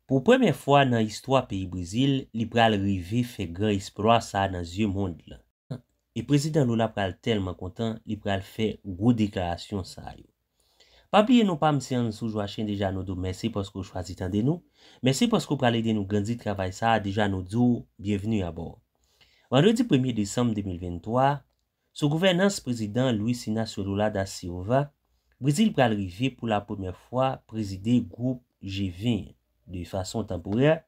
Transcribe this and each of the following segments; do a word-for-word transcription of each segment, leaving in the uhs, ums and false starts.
Pou premyè fwa nan istwa peyi Brezil, li pral rive fè gran eksplwa sa a nan zye mond lan. E prezidan Lula pral tèlman kontan, li pral fè gwo deklarasyon sa yo. Pa bliye non pa m se Ansou Joachim, deja nou di w mèsi paske w chwazi tande nou. Mèsi paske w pral ede nou grandi travay sa a, deja nou di w byenvni abò. Vandredi premye desanm de mil venntwa, sou gouvènans prezidan Luiz Inácio Lula da Silva, Brezil pral rive pou la premyè fwa prezide gwoup G ven an, de fason tanporè,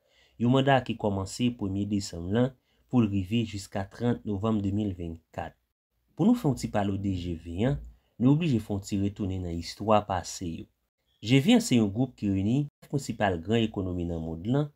yon manda ki kòmanse premye desanm lan pou l rive jiska trant novanm de mil vennkat. Pou nou fè yon ti pale de G ven an, nou oblije fè yon ti retounen nan istwa pase yo. G ven an se yon gwoup ki reyini nèf prensipal gran ekonomi nan mond lan,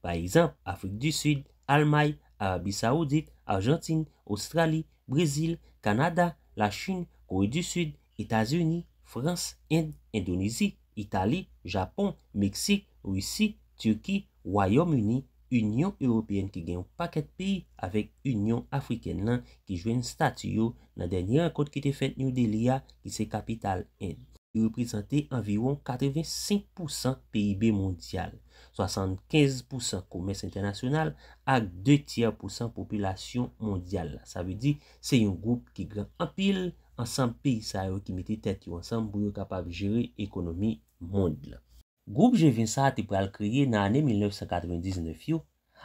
pa egzanp, Afrik di Sid, Almay, Arabi Sawoudit, Ajantin, Ostrali, Brezil, Kanada, Lachin, Kore di Sid, Etazini, Frans, End, Endonezi, Itali, Japon, Meksik, Risi, Tiki, Wayòm Ini, Inyon Ewopeyèn ki gen yon pakèt peyi avèk Inyon Afrikèn lan ki jwenn stati yo nan dènye rankont ki te fèt New Delhi a, ki se kapital End. Li reprezante anviwon katrevensenk pousan P I B mondyal, swasannkenz pousan komès entènasyonal ak de tyè pousan popilasyon mondyal la. Sa vle di, se yon gwoup ki gran anpil, ansanm peyi sa yo ki mete tèt yo ansanm pou yo kapab jere ekonomi mond lan. Gwoup G ven sa a te pral kreye nan ane mil nèf san katrevendiznèf yo,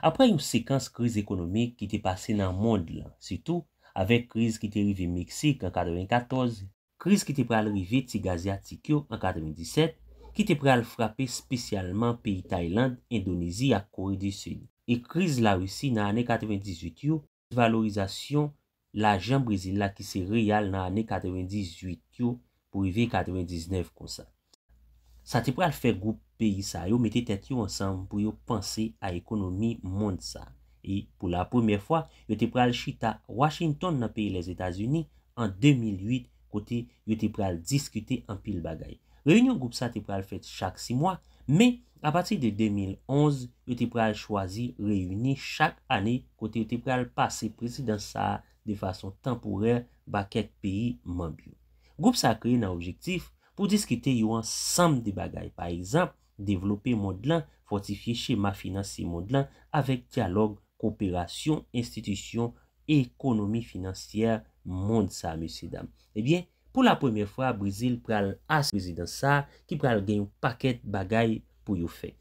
apre yon sekans kriz ekonomik ki te pase nan mond lan, sitou avèk kriz ki te rive Meksik an katrevenkatòz, kriz ki te pral rive tig azyatik yo an katrevenndisèt, ki te pral frape espesyalman peyi Tayland, Endonezi ak Kore di Sid, e kriz Larisi nan ane katrevendizuit yo, devalorizasyon lajan Brezil la ki se reyal nan ane katrevendizuit yo pou rive katrevendiznèf konsa. Sa te pral fè gwoup peyi sa yo mete tèt yo ansanm pou yo panse a ekonomi mond sa. E pou la premyè fwa, yo te pral chita Washington nan peyi Lèzetazini an de mil uit, kote yo te pral diskite anpil bagay. Reyinyon gwoup sa te pral fèt chak sis mwa, men apati de de mil onz, yo te pral chwazi reyini chak ane, kote yo te pral pase prezidans sa a de fason tanporè ba kèk peyi manm yo. Gwoup sa a kreye nan objektif pou diskite yon ansanm de bagay, pa egzanp, devlope mond lan, fòtifye chema finansye mond lan avèk dyalòg, koperasyon, enstitisyon, ekonomi finansyè mond sa, mesye dam. Ebyen, pou la premyè fwa, Brezil pral asire prezidans sa ki pral gen yon pakèt bagay pou yo fè.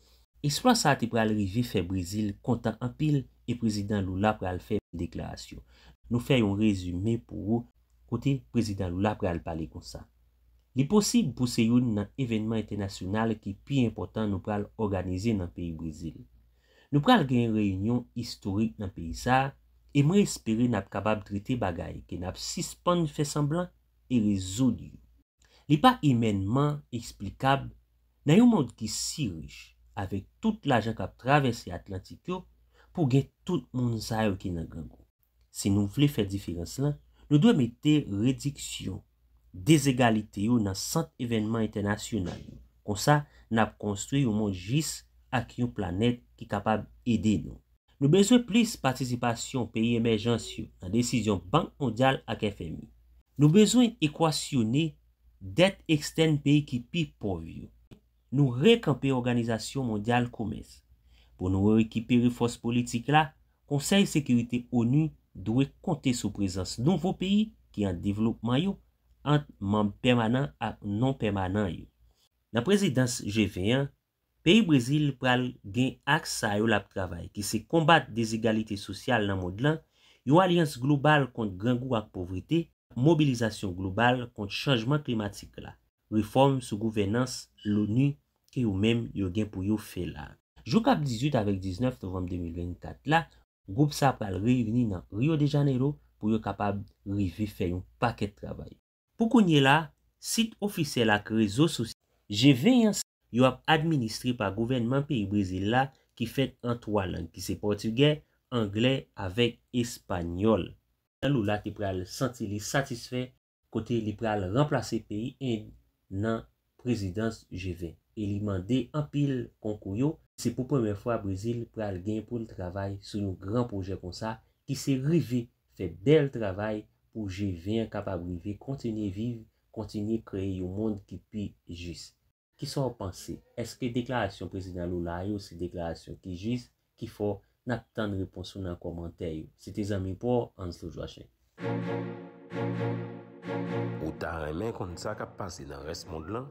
Eksplwa sa te pral rive fè Brezil kontan anpil e prezidan Lula pral fè deklarasyon. Nou fè yon rezime pou ou kote prezidan Lula pral pale konsa. Li posib pou se youn nan evènman entènasyonal ki pi enpòtan nou pral òganize nan peyi Brezil. Nou pral gen reyinyon istorik nan peyi sa a, e mwen espere n ap kapab trete bagay, ke n ap sispann fè sanblan e rezoud yo. Li pa imènman eksplikab nan yon mond ki si rich, avèk tout lajan k ap travèse Atlantik yo, pou gen tout moun sa yo ki nan grangou. Si nou vle fè diferans lan, nou dwe mete rediksyon dezegalite yo nan sant evènman entènasyonal yo. Konsa, n ap konstwi yon mond jis ak yon planèt ki kapab ede nou. Nou bezwen plis patisipasyon peyi emèjans yo nan desizyon Bank Mondyal ak F M I. Nou bezwen ekwasyone dèt ekstèn peyi ki pi pòv yo. Nou rekanpe Òganizasyon Mondyal Komès. Pou nou rekipere fòs politik la, Konsèy Sekirite onu dwe konte sou prezans nouvo peyi ki an devlopman yo ant manm pèmanan ak non pèmanan yo. Nan prezidans G ven an, peyi Brezil pral gen aks sa yo l ap travay, ki se konbat dezegalite sosyal nan mond lan, yon alyans global kont grangou ak povrete, mobilizasyon global kont chanjman klimatik la, refòm sou gouvènans lonu ke yo menm yo gen pou yo fè la. Jou k ap dizuit avèk diznèf novanm de mil vennkat la, gwoup sa pral reyini nan Rio de Janeiro pou yo kapab rive fè yon pakèt travay. Pou kounye la, sit ofisyèl ak rezo sosyal G ven an yo ap administre pa gouvènman peyi Brezil la ki fèt an twa lang ki se pòtigè, anglè avèk espanyòl. Lula te pral santi li satisfè kote li pral ranplase peyi End nan prezidans G ven e li mande anpil konkou yo. Se pou premyè fwa Brezil pral gen pou l travay sou yon gran pwojè konsa ki se rive fè bèl travay pou G ven an kapab rive kontinye viv, kontinye kreye yon mond ki pi jis. Kisa w panse? Èske deklarasyon Prezidan Lula yo se deklarasyon ki jis, ki fò? N ap tann repons ou nan kòmantè yo. Se te zanmi pa w, Anslo Joachim. Ou ta renmen konn sa k ap pase nan rès mond lan?